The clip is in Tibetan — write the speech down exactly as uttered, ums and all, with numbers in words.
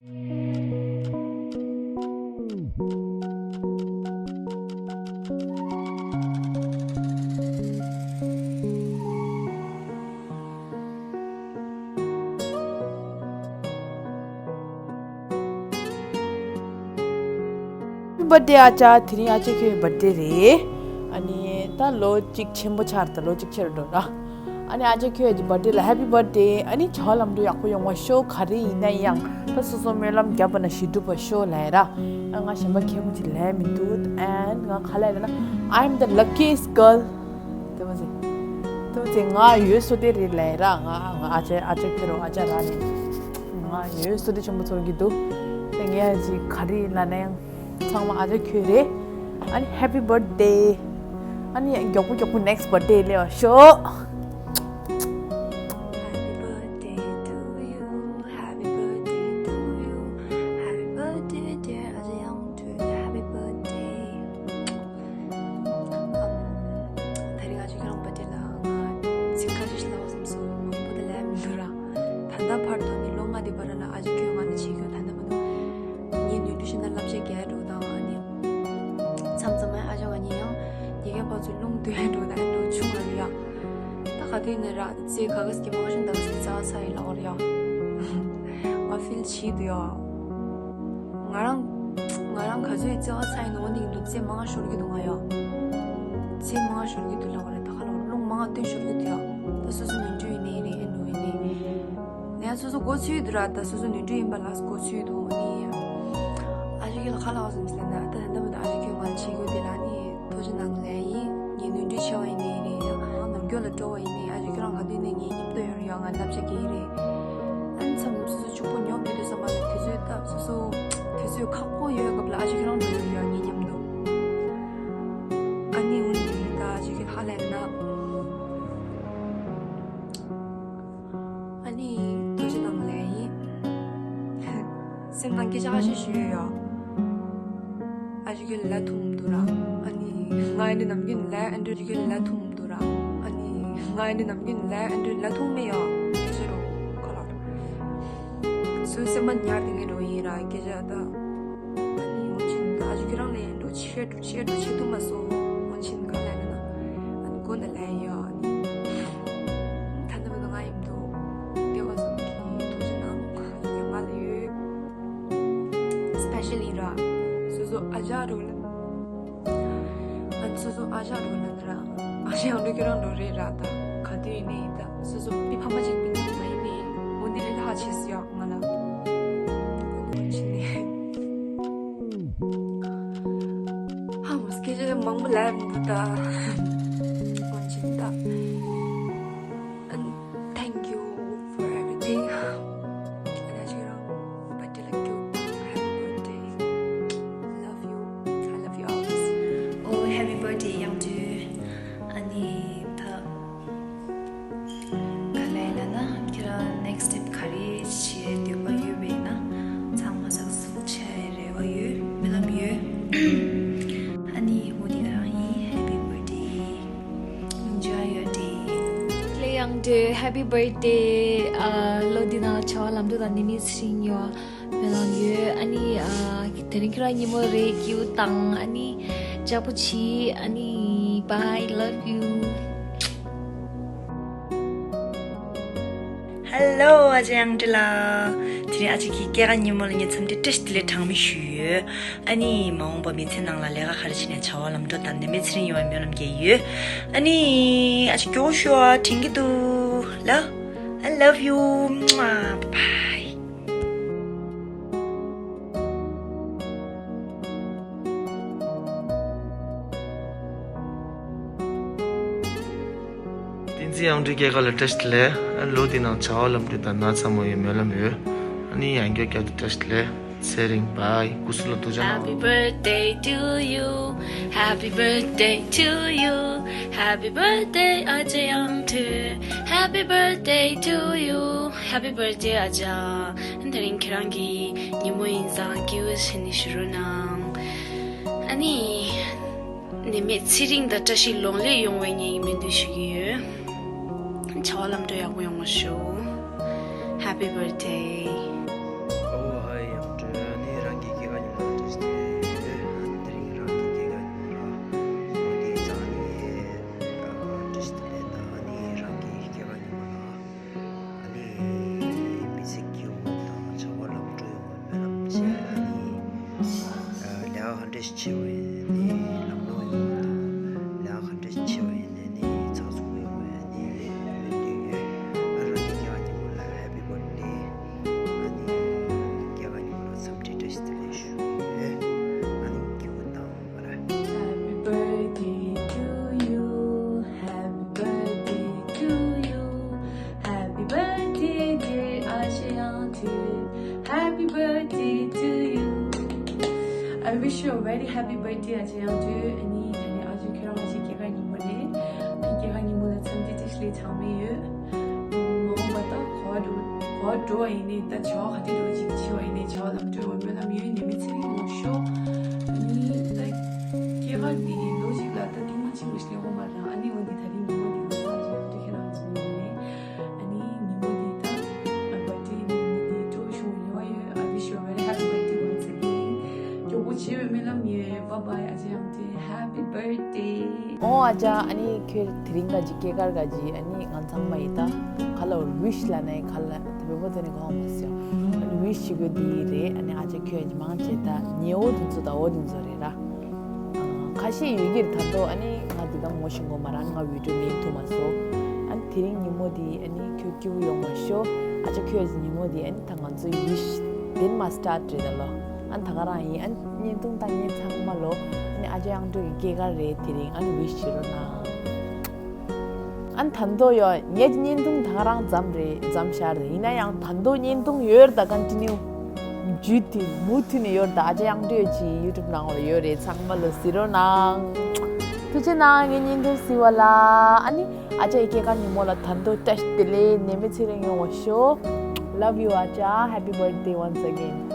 Happy birthday ཨ་ཅག་དེ་རིང་ཨ་ཅག་ཁྱོད་ཀྱི་བར་ཌེ་རེད། ཨ་ནི་ད་ལོ་གཅིག་ཆེན་པོ་ཆགས་རེད། ད་ལོ་གཅིག་ཆེ་རུ་འགྲོ་ར། ཨ་ནི་ཨ་ཅག་ཁྱོད་ཀྱི་བར་ཌེ་ལ་ཧེ་པི་བར་ཌེ། ཨ་ནི་བྱ་བ་ལམ་འགྲོ་ཡག་པོ་ཡོང་བ་ཤོག་ག་རེ་ཡིན་ན་ཡང་ད་སོ་སོ་སྨོན་ལམ་བརྒྱབ་པ་ན་གཞི་འགྲུབ་པ་ཤོག་ལབ་ར། ཨ་ང་གཞན་པ་མཁས་པོ་ཅིག་ལབ་མི་འདུག And ང་ག་ལབ་ལབ་ན། I'm the luckiest girl. དེ་མ་ཟེར། དེ་མ་ཟེར། ང་ཡོད་སོ་དེ་རེད་ལབ་ར། ང་ང་ཨ་ཅག་ཨ་ཅག་ཁྱོད་རོ་ཨ་ཅག་ར་ནི། ང་ཡོད་སོ་དེ་ཆེན་པོ་ཚོར་གྱི་འདུག་དེ་ངས་ཅིག་ག་རེ་ལབ་ན་ཡང་། ཚང་མ་ཨ་ཅག་ཁྱོད་རེད། ཨ་ནི་ཧེ་པི་བར་ཌེ། ཨ་ནི་མགྱོགས་པོ་མགྱོགས་པོ་ནེག་སི་བར་ཌེ་སླེབས་པ་ཤོག Happy birthday to you. Happy birthday to you. Happy birthday, dear ཨ་ཅག་ཡང་དུ། Happy birthday. ཨམ། ད་རིང་ཨ་ཅག་ཁྱོད་རང་བར་ཌེ་ལ་ང་ཚིག་ཁ་ཤས་ཤིག་ལབ་བསམ་སོང་། མང་པོ་དེ་ལབ་མི་འདུག་ར། ད་ལྟ་བར་དུ་ནི་ལོ་ལྔ་དེ་བར་ལ་ཨ་ཅག་ཁྱོད་ང་ལ་བྱེད་ཁྱོད་ད་ལྟ་བར་དུ། ངས་ནོར་འཁྲུལ་ཤེས་ན་བསླབ་བྱ་རྒྱག་འགྲོ་དང་ཨ་ནི། མཚམས་མཚམས་ཨ་ཅག་ང་གཉིས་ཡང་ཉེ་རྒན་པ་ཚོ་རླུང་བསྡུ་ཡ་འགྲོ་དང་ཨ་འགྲོ་ཆུང་ར་ཡ། ད་ག་དུས་ནས་ར་ཚེ་ག་ག་སྐྱེ་མ་ཤོང་ད་ག་སྐྱེ་རྩ་བ་ཚ་ཡི་ལོག་ར་ཡ། ང་ཕིལ་བྱེད་འདུག་ཡ། ང་རང་ང་རང་ག་ཚོད་རྩ་བ་ཚ་ཡི་ནོ་འདི་འདུག་ཚེ་མང་ཤོར་གི་འདུག་ང་ཡ། ཚེ་མང་ཤོར་གི་འདུག་ལབ་ར། ད་ག་ལ་རླུང་མང་བསྟན་ཤོར་གི་འདུག་ཡ། ད་སོ་སོ་ནོར་འཁྲུལ་ཡིན་ནའི་རེད་ཨ་འགྲོ་ཡིན་ནའི། ཡང་སོ་སོ་མགོ་ཚོས་འདུག་ར། ད་སོ་སོ་ནོར་འཁྲུལ་ཡིན་པ་ལ་མགོ་ཚོས་འདུག་ཨ་ནི། ཨ་ཅག་ཁྱོད་ལ་ཁ་ལག་ཟིན་ཟེར་ན་ད་ད་ལྟ་མི་འདུག་ཨ་ཅག་ཁྱོད་ང་ལ་བྱེད་རྒྱུ་དེ་ལ་ནི་ཐུགས་རྗེ་གནང་ལན་ཡིན། ངའི་ནོར་འཁྲུལ་ཆེ་བ་ཡིན་ནའི་རེད། ཡང་ནོར་འཁྲུལ་ལ་སྤྲོ་བ་ཡིན་ནའི་ཨ་ཅག་ཁྱོད་རང་ག་དུས་ནས་ངའི་མཉམ་དུ་ཡོད་རེད་ཡ། ང་བསླབ་བྱ་གི་རེད། ཨ་ནི་མཚམས་མཚམས་སོ་སོ་ཕྱུག་པོ་ཉོབ་ཡོད་དུས་ཙམ་པ་ལ་དུས་ཚོད་སྟབས་སོ་སོ་དུས་ཚོད་ཁག་པོ་ཡོད་སྐབས་ལ་ཨ་ཅག་ཁྱོད་རང་འགྲོ་ཡོད་རེད་ཡ་ངའི་མཉམ་དུ། ཨ་ནི་འོན་ཏེ་ད་ཨ་ཅག་ཁྱོད་ཧ་ལས་ན། ཨ་ནི་ཐུགས་རྗེ་གནང་ལན་ཡིན། སེམས་ནང་སྐད་ཆ་ཁ་ཤས་ཤིག་ཡོད་ཡ། ཨ་ཅག་ཁྱོད་ལ་ཐུག་མི་འདུག་ར། ཨ་ནི་ང་ཨ་འདྲ་ནམ་རྒྱུན་ལ་ཨ་འདྲ་ཁྱོད་ལ་ཐུག་མི་འདུག་ར། ཨ་ནི་ང་ཨ་འདྲ་ནམ་རྒྱུན་ལ་ཨ་འདྲ་ལ་ཐུག་མེད་ཡ། སྐད་ཆ་རོ་ཁ་ལ། སུ་སེམས་པ་ཉར་དེ་ངས་འགྲོ་ཡིན་ར་སྐད་ཆ་ད། ཨ་ནི་འོན་ཆེན་ད་ཨ་ཅག་ཁྱོད་རང་ལ་ཡིན་འགྲོ་ཆེ་འགྲོ་ཆེ་འགྲོ་ཆེ་ཐུབ་མ་སོང་། འོན་ཆེན་ག་ལ་ཡིན་ན། ཨ་ནི་གོ་ན་ལ་ཡིན་ཡ་ཨ་ནི། ད་ནི་མི་ང་ཡིན་འདུག་བདེ་བ་བཟང་གི་ཐུགས་རྗེ་གནང་། ཡ་ང་ལ་ཡོད། སི་པེ་ཤལ་ཡིན་ར། སོ་སོ་ཨ་ཅག་རུ་ལ། ཨ་ནི་སོ་སོ་ཨ་ཅག་རུ་ལ་ནི་ར། ཨ་ཅག་ཡང་འགྲོ་ཁྱོད་རང་འགྲོ་རེད་ར་ད། ག་དུས་ཡིན་ནའི་ད་སོ་སོ་པི་ཕ་མ་ཅིག་པི་ཉག་མ་ཡིན་ནའི་འོ་འདི་ལས་ལྷག་ཆེ་སི་ཡ་ང་ལ། འོ་ཆི་ནས། ཧ་མོ་སྐད་ཆ་མང་པོ་ལབ་མི་འདུག་ད། འོ་ཆི་ད། And thank you for everything. And ཨ་ཅག་རང་བར་ཌེ་ལ་སྐྱོ། Happy birthday. Love you. I love you always. Oh, happy birthday ཡང་དུ། ཨ་ནི་ད་ག་ལེ་ལ་ན་ཁྱེད་རང་next step ག་རེ་བྱེད་འདོད་པ་ཡོད་པས་ན་ཚང་མ་successful བྱ་ཡ་རེ་བ་ཡོད། སྨོན་ལམ་ཡོད། ཨ་ནི་འོ་དེ་ག་རང་ཡིན། Happy birthday. Enjoy your day. ལེ་ཡང་དེ་happy birthday. ཨ་ལོ་འདི་ནང་བྱ་བ་ལམ་འགྲོ་དང་ནི་མི་ཚེ་རིང་ཡོད། སྨོན་ལམ་ཡོད། ཨ་ནི་ཨ་དེ་རིང་ཁྱོད་རང་ཉིན་མོ་རེ་སྐྱིད་པོ་དང་ཨ་ནི་ཅག་པོ་བྱེད། ཨ་ནི་bye, love you. Hello ཨ་ཅག་ཡང་དྲི་ལ། དེ་རིང་ཨ་ཅག་གི་སྐྱེས་སྐར་ཉིན་མོ་ལ་ངས་འཚམས་འདྲི་བཀྲ་ཤིས་བདེ་ལེགས་གྲངས་མེད་ཞུས་ཡོད། ཨ་ནི་མ་འོངས་པ་མི་ཚེ་ནང་ལ་ལས་ཀ་ག་རེ་བྱས་ནས་བྱ་བ་ལམ་འགྲོ་དང་ནད་མེད་ཚེ་རིང་ཡོང་བའི་སྨོན་ལམ་རྒྱག་ཡོད། ཨ་ནི་ཨ་ཅག་མགྱོགས་ཤོག་ཨ། དྲན་གྱི་འདུག་ལ། I love you. Bye. བསྟན་འཛིན་དབྱངས་སྒྲོན་སྐྱེས་སྐར་ལ་བཀྲ་ཤིས་བདེ་ལེགས། ལོ་འདི་ནང་བྱ་བ་ལམ་འགྲོ་དང་ན་ཚ་མ་ཡོང་བའི་སྨོན་ལམ་ཡོད། ཨ་ནི་ཡང་བསྐྱར་བསྐྱར་དུ་བཀྲ་ཤིས་བདེ་ལེགས། ཚེ་རིང་བའི་སྐུ་གཟུགས་ལ་ཐུགས་རྗེ་གནང་། Happy birthday to you. Happy birthday to you. Happy birthday ཨ་ཅག་ཡང་དྲི། Happy birthday to you. Happy birthday ཨ་ཅག་དེ་རིང་ཁྱེད་རང་གི་ཉིན་མོ་ཡིན་ཙང་སྐྱིད་པོ་བྱས་ནས་བཞུགས་རོགས་གནང་། ཨ་ནི། ནད་མེད་ཚེ་རིང་དང་བཀྲ་ཤིས་ལོངས་ལེགས་ཡོང་བའི་ངས་སྨོན་འདུན་ཞུ་གི་ཡོད། བྱ་བ་ལམ་འགྲོ་ཡག་པོ་ཡོང་བ་ཞུ། Happy birthday. Oh, hi. ཆེ་བ་ཡིན་ནའི་ལམ་ལྷོང་ཡོང་བ་དང་། ལས་ཀ་ག་འདྲ་ཆེ་བ་ཡིན་ནའི་ཚགས་ཚུད་པོ་ཡོང་བ་ཡིན་ནའི་ལས་ལས་འདོད་ཡོད། ཨ་རང་གི་སྐྱེས་སྐར་ཉིན་མོ་ལ་Happy Birthday། ཨ་ནི་སྐྱེས་སྐར་ཉིན་མོ་ལ་འཚམས་འདྲི་བཀྲ་ཤིས་བདེ་ལེགས་ཞུ་ཡོད། ཨ་ནི་སྐྱིད་པོ་བཏང་བ་ར། Happy birthday to you. Happy birthday to you. Happy birthday, dear Aja Yangdu. Happy birthday to you. I wish you a very happy birthday, Aja Yangdu. ཨ་ནི་ད་ནི་ཨ་ཅོ་ཁྱོད་རང་ང་ཅིག་སྐྱེས་སྐར་ཉིན་མོ་རེད། ཨ་ནི་སྐྱེས་སྐར་ཉིན་མོ་ལ་འཚམས་འདྲི་བཀྲ་ཤིས་བདེ་ལེགས་ཚང་མས་ཡོད། མ་འོངས་པ་ད་གོ་བ་འགྲོ་གོ་བ་འགྲོ་བ་ཡིན་ནའི་ད་བྱ་བ་ག་དུས་འགྲོ་ཅིག་བྱེད་པ་ཡིན་ནའི་བྱ་བ་ལམ་འགྲོ་བ་སྨོན་ལམ་ཡོད། ནད་མེད་ཚེ་རིང་ཡོང་ཤོག་ཨ་ནི་ད་སྐྱེས་སྐར་འདི་ལོ་གཅིག་ལ་ད་ཐེངས་མ་གཅིག་མ་ཞིག་ལས་འོང་མ་རེད། ཨ་ནི་འོན་ཏེ་ད་རིང་ཉིན་མོ་འདི་ལ་ད་ཅིག་ཡང་ཏུ་ཁྱེད་རང་ཚོ་ནས་ཨ་ནི་ཉིན་མོ་འདི་ད་ཨ་birthday ཉིན་མོ་འདི་སྤྲོ་བོ་ཞུ་ཡོང་བ་ཡོད། I wish you a very happy birthday once again. མགྱོགས་པོ་བྱེད་པའི་སྨོན་ལམ་ཡོད། Bye bye. ཨ་ཅག་ཡང་ཏུ་happy birthday. ཨོ་ཨ་ཅག་ཨ་ནི་ཁྱོད་དེ་རིང་ག་ཅིག་སྐྱེས་སྐར་ག་ཅིག་ཨ་ནི་ང་ཚང་མ་ཡི་ད་ག་ལ་wish ལ་ནས་ག་ལ་དེ་བོད་པ་དེ་ནས་གོ་མ་སོང་། ཨ་ནི་wish ཞིག་གི་དེ་རེད། ཨ་ནི་ཨ་ཅག་ཁྱོད་ཀྱི་མང་ཆེ་ད་ཉེ་འོ་དེ་ཚོ་ད་འོ་དེ་ཚོ་རེད་ར། ཁ་ཤས་ཡོད་ཀྱི་རེད། ད་དོ་ཨ་ནི་ང་དེ་ད་ངོ་ཤེས་ངོ་མ་རང་ང་video ལེན་ཐུབ་མ་སོང་། ཨ་ནི་དེ་རིང་ཉིན་མོ་དེ་ཨ་ནི་ཁྱོད་སྐྱིད་པོ་ཡོང་མ་ཤོག་ཨ་ཅག་ཁྱོད་ཀྱི་ཉིན་མོ་དེ་ཨ་ནི་ད་ང་ཚོའི་wish དེ་ནས་མ་start རེད་ད་ལོ། ཨ་ནི་ད་ག་རང་ཡིན། ཨ་ནི་བརྙན་ཐུང་ལྟ་མཁན་ཚང་མ་ལོ། ཨ་ནི་ཨ་ཅག་གཡང་སྒྲོལ་གྱི་སྐྱེས་སྐར་རེད། དེ་རིང་ཨ་ནི་wish བྱེད་རོགས་གནང་། ཨ་ནི་ད་དོ་ཡོ་ངེད་ཀྱི་བརྙན་ཐུང་ད་ག་རང་མཚམས་རེད་མཚམས་ཤར་རེད། ཡིན་ན་ཡང་ད་དོ་བརྙན་ཐུང་ཡོད་རེད་ད། continue བརྒྱུད་དེ་མུ་མཐུད་ནས་ཡོད་རེད་ད། ཨ་ཅག་གཡང་སྒྲོལ་གྱི་YouTube ནང་ལ་ཡོད་རེད། ཚང་མ་ལོ་གཟིགས་རོགས་གནང་། ཐུགས་རྗེ་གནང་། ངའི་བརྙན་ཐུང་གཟིགས་པ་ལ། ཨ་ནི་ཨ་ཅག་གི་སྐྱེས་སྐར་ཉིན་མོ་ལ་ད་དོ་བཀྲ་ཤིས་བདེ་ལེགས། ནད་མེད་ཚེ་རིང་ཡོང་བ་ཤོག Love you ཨ་ཅག Happy birthday once again.